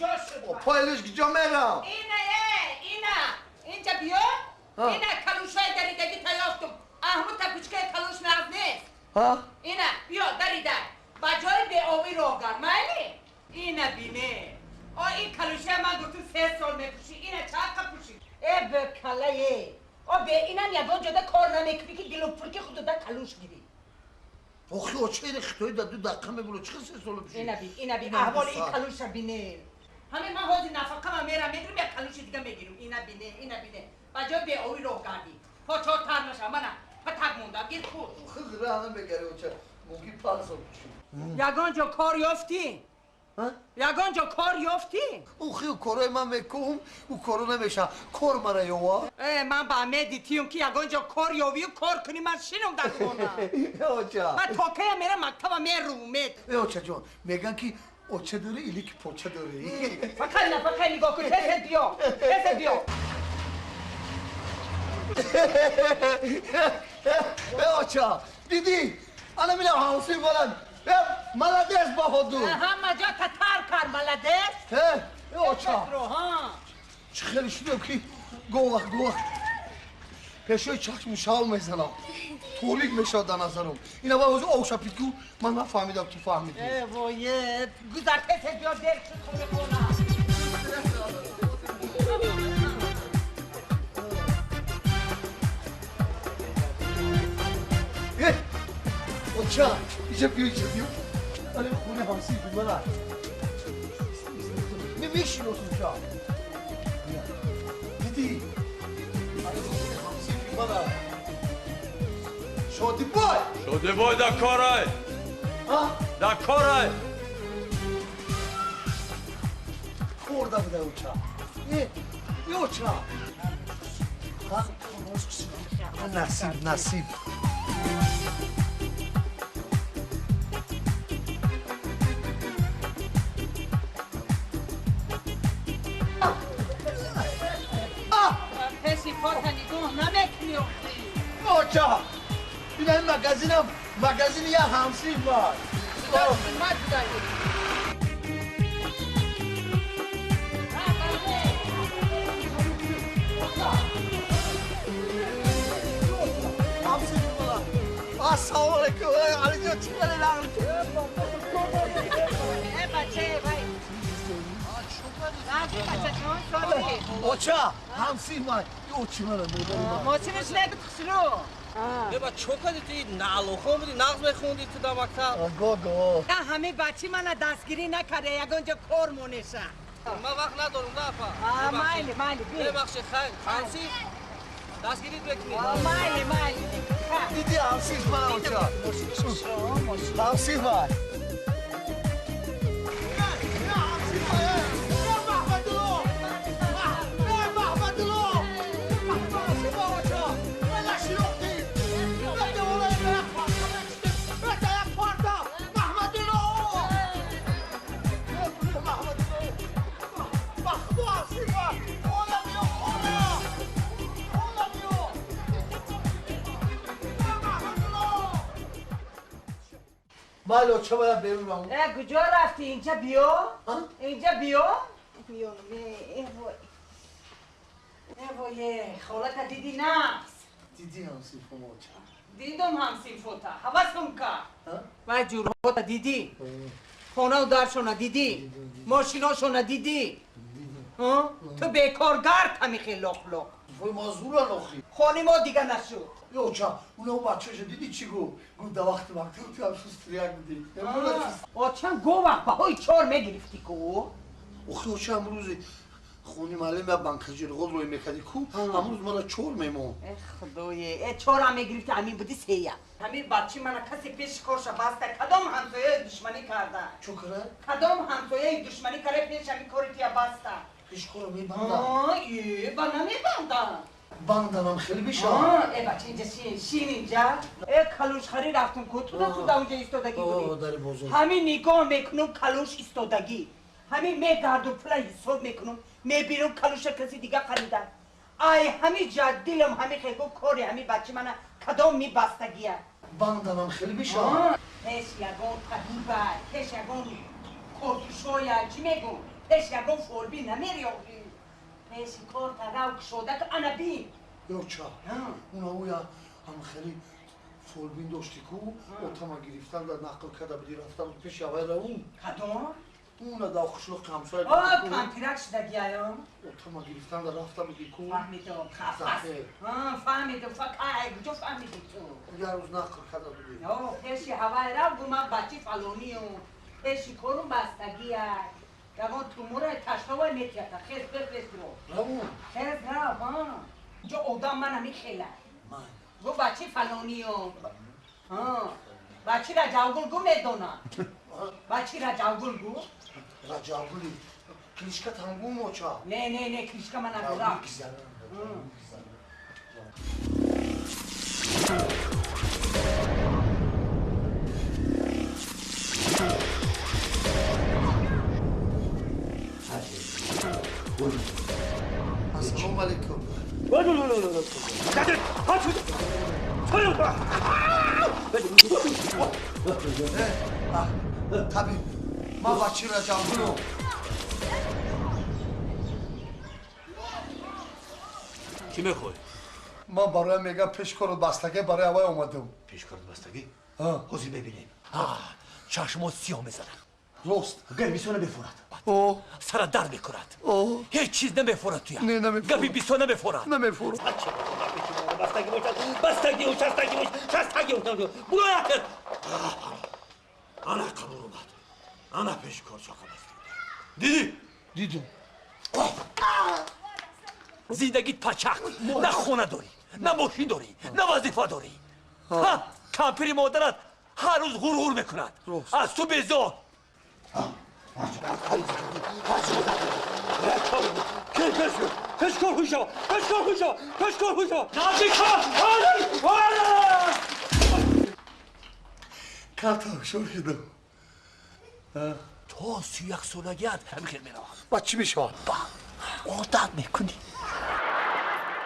کجا شد؟ پایلش کجا میرم؟ اینه اینه اینجا بیا. اینه کلوشای دریدگی تیافتم. احمد تا کوچکه کلوش نغز نیست. ها؟ اینه بیا دریده. با جای به آبی روغن مالی؟ اینه بینه. آ این کلوشه من گفتم 3 سال میپوشی. اینه چند پوشی؟ ای به کله. آ به اینم یگان جدا کار نمیکنی که گلو پرکی خود دا کلوش گیری. آخه آچه خطایی در 2 دقیقه میبرو چه 3 سال پوشی؟ اینه بی اینه بی احوال این کلوش بینه. همه من حاضر نفقه من میرم میگیرم یک کلوش دیگه میگیرم. اینه بینه اینه بینه. با جای به آبی روغن پاچا تر نشه منم پتک موندم گیر خود. خود راه نمیگری اوچه ممکن 5 سال پوشی. یگان جا کار یافتی؟ یگان جا کار یافتی؟ او خیلی کارای من میکنم او کارو نمیشه کار مرا یوا. من با میدیتیم که یگان جا کار یاوی و کار کنی من شینم در خونه. اوچه من تا کی میرم مکتب میروم مید. اوچه جان میگن که اوچه داره ایلی که پوچه داره. فقط نه فقط نگاه کن تست بیا تست بیا. اوچه دیدی انا میرم حوصی بلند ملادس بهادر. همه جا تتر کر ملادس. اوچه چه خیلی شدم که گوه گوه پیشوی چشم شال میزنم توریک میشد در نظرم اینا باید اوشا پیکو من نفهمیدم تو فهمیدی. ای وای گذر تست بیا دل شد خونه خونه. اوچه اینجا بیا اینجا بیا. آره خونه همسی بی من میشینوس اونجا. دیدی؟ آره خونه همسی بی من شادی بای شادی بای در کارای ها؟ در کارای خورده بوده اوچه ای اوچه نصیب نصیب. اوچه این این مگازینم مگازین یه همسی بار. السلام علیکم علی جان چی کاری نقل بچه بای اوچه همسی من اوچه منم ماشینش نگه تخشرو. با چوکا دیدی نالوخون بودی نغز میخوندی تو در مکتب. گو گو نه همه بچی من دستگیری نکرده یگان جا کار مونشه. من وقت ندارم نه مایلی مایلی بی ببخشید خیر همسی دستگیریت بکنی. مایلی مایلی دیدی همسی من اوچه همسی من مالو چه باید بریم؟ کجا رفتی؟ اینجا بیا؟ اینجا بیا؟ میانم ای وای ای وای خالت دیدی نقص؟ دیدی همسیفو موچه؟ دیدم همسیفوتا حواسم کرد وای جورهاتا دیدی؟ خانه و درشونا دیدی؟ ماشیناشونا دیدی؟ تو بیکارگرد همی خیلی لق لق وای مازورن آخی خانه ما دیگه نشد. اوچه اونو بچه‌ش دیدی چی گفت؟ گفت در وقت مکتب تو هم سوستریاک بودی. آچه گو وقت بهای 4 میگرفتی کو؟ آخه اوچه امروز خونی معلم یا بانک جلغول روی میکردی کو؟ امروز مرا 4 میمون. ای خدای ای 4 هم میگرفتی همین بودی 3. همین بچه من کسی پیش کارش بسته کدام همسایه دشمنی کرده؟ چو کرد؟ کدام همسایه دشمنی کرده پیش همین کاری تیا بسته؟ پیش کارو میبندم. ای با نمیبندم. بندنم خیلی بیشم. ای بچه اینجا شین شین اینجا. ای کلوش خری رفتم کو تو تو اونجا ایستادگی بودی. همین نگاه میکنم کلوش ایستادگی. همین میگردم پول حساب میکنم میبینم کلوش کسی دیگه خریدن. ای همین جا دلم همین خیلی کاری همین بچه من کدام میبستگیه. بندنم خیلی بیشم. پیش یگان طبیبه، پیش یگان کارتوشایه، چی میگم؟ Пеш ягон фолбин намери охи. Пеши кор тарав кушода ки ана бин. Ёча, уна ҳам хеле фолбин дошти ку, отама гирифтан дар нақл карда буди, рафта буд пеши авай равун. Кадом? Уна дар қишлоқи ҳамсоя. О, кампирак шудагиаё. Отама гирифтан дар рафта буди ку. Фаҳмидам, фаҳмидам, фақат куҷо фаҳмиди ту? Як рӯз нақл карда буди. О, пеши ҳавай рав, гу ман бачи фалониюм. Пеши корум бастагия. Ягон тумура таштовай метията. Хез бефрест ро. Равун. Хез рав, ҳа. Ҷо одам мана михела. Гу бачи фалониюм. Бачи Раҷавгул гу медона. Бачи Раҷавгул гу? Раҷавгули клишка тангу моча. Не, не, не, клишка мана надорам. Ассалому алайкум. Табиб, ман бачи Раҷавгулам. Чӣ мехоҳӣ? Ман бароям мегам пеши корот бастагӣ, барои авай омадам. Пеши корот бастагӣ? Ҳозир мебинем. Чашмот сиёҳ мезанад. Рост. Гапи бисёр намефурад. Сара дард мекунад. Ҳеҷ чиз намефурад туя. Гапи бисёр намефурад. Намефурад. Бастагӣ бошад, бастагӣ, шастагӣ, шастагӣ. Бурояд. Ана қабул омад. Ана пеши кор чоқа бастагӣ. Дидӣ? Дидам. Зиндагит пачақ. На хона дорӣ, на мошин дорӣ, на вазифа дорӣ. Кампири модарат ҳар рӯз ғурғур мекунад. Аз ту безор. Карта ҳушёр шудам. То 31 солагиат ҳамин хел меравад. Баъд чӣ мешавад? Одат мекунӣ.